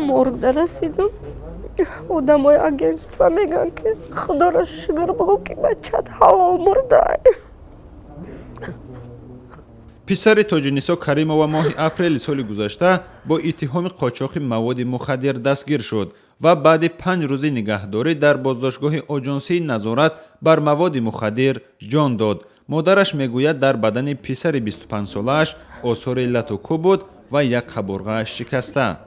Моргда расидум, одамои агентство мегӯянд, ки худоро шукр бугӯ, ки бачат ҳалол мурдай. Писари Тоҷинисо Каримова моҳи апрели соли гузашта бо иттиҳоми қочоқи маводи мухаддир дастгир шуд ва баъди 5 рӯзи нигаҳдорӣ дар боздоштгоҳи Оҷонсии назорат бар маводи мухаддир ҷон дод. Модараш мегӯяд, дар бадани писари 25-солааш осори лату кӯб буд ва як қабурғааш шикаста.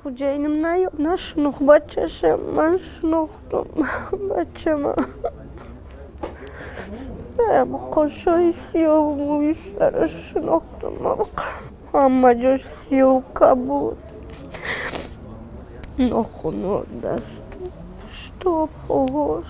Хуҷаинам нашунохт бачаша, ман шинохтум бачама. Қошои сиёҳу мӯи сараш шинохтум, ҳама ҷош сиёҳу кабуд, нохуно, дасту, пушту, поҳош.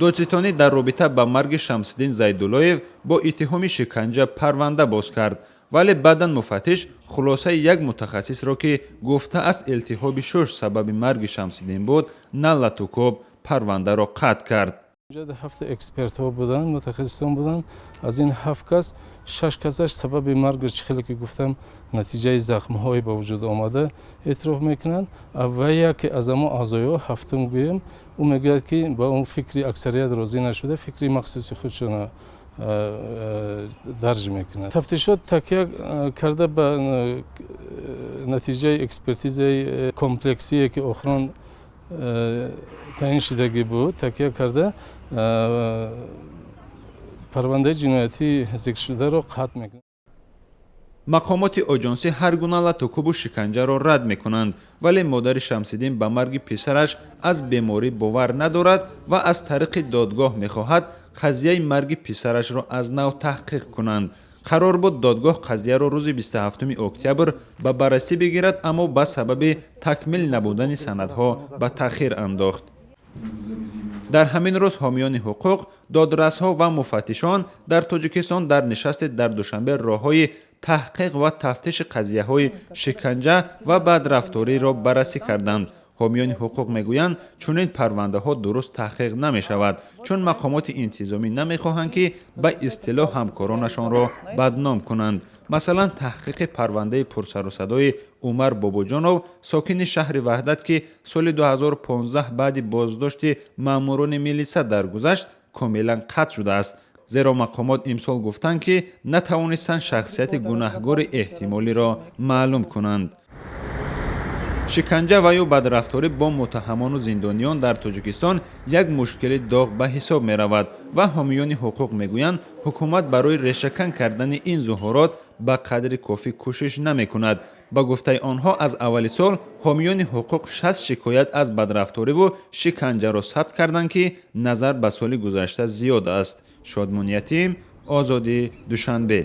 Додситонӣ дар робита ба марги Шамсиддин Зайдуллоев бо иттиҳоми шиканҷа парванда боз кард, вале баъдан муфаттиш хулосаи як мутахассисро, ки гуфтааст, илтиҳоби шуш сабаби марги Шамсиддин буд, на латукӯб, парвандаро қатъ кард. Ҳафт экспертҳо буданд, мутахассисон буданд. Аз ин ҳафт кас шаш касаш сабаби маргро, чӣ хеле ки гуфтам, натиҷаи захмҳое ба вуҷуд омада эътироф мекунанд, ва яке аз амо аъзоиҳо, ҳафтум гӯем, ӯ мегӯяд, ки ба он фикри аксарият розӣ нашуда, фикри махсуси худшона дарҷ мекунад. Тафтишот такя карда ба натиҷаи экспертизаи комплексие, ки охирон таъин шудагӣ буд, такя карда, парвандаи ҷиноятии зикршударо қатъ мекунад. Мақомоти оҷонсӣ ҳар гуна латукӯбу шиканҷаро рад мекунанд, вале модари Шамсиддин ба марги писараш аз беморӣ бовар надорад ва аз тариқи додгоҳ мехоҳад, қазияи марги писарашро аз нав таҳқиқ кунанд. Қарор буд, додгоҳ қазияро рӯзи 27 октябр ба баррасӣ бигирад, аммо ба сабаби такмил набудани санадҳо ба таъхир андохт. Дар ҳамин рӯз ҳомиёни ҳуқуқ, додрасҳо ва муфаттишон дар Тоҷикистон дар нишасте дар Душанбе роҳҳои таҳқиқ ва тафтиши қазияҳои шиканҷа ва бадрафториро баррасӣ карданд. Ҳомиёни ҳуқуқ мегӯянд, чунин парвандаҳо дуруст таҳқиқ намешавад, чун мақомоти интизомӣ намехоҳанд, ки ба истилоҳ ҳамкоронашонро бадном кунанд. Масалан, таҳқиқи парвандаи пурсарусадои Умар Бобоҷонов, сокини шаҳри Ваҳдат, ки соли 2015 баъди боздошти маъмурони милиса даргузашт, комилан қатъ шудааст, зеро мақомот имсол гуфтанд, ки натавонистанд шахсияти гунаҳгори эҳтимолиро маълум кунанд. Шиканҷа ва ё бадрафторӣ бо муттаҳамону зиндониён дар Тоҷикистон як мушкили доғ ба ҳисоб меравад ва ҳомиёни ҳуқуқ мегӯянд, ҳукумат барои решакан кардани ин зуҳурот ба қадри кофӣ кӯшиш намекунад. Ба гуфтаи онҳо, аз аввали сол ҳомиёни ҳуқуқ 60 шикоят аз бадрафториву шиканҷаро сабт карданд, ки назар ба соли гузашта зиёд аст. Шодмон Ятим, Озодӣ, Душанбе.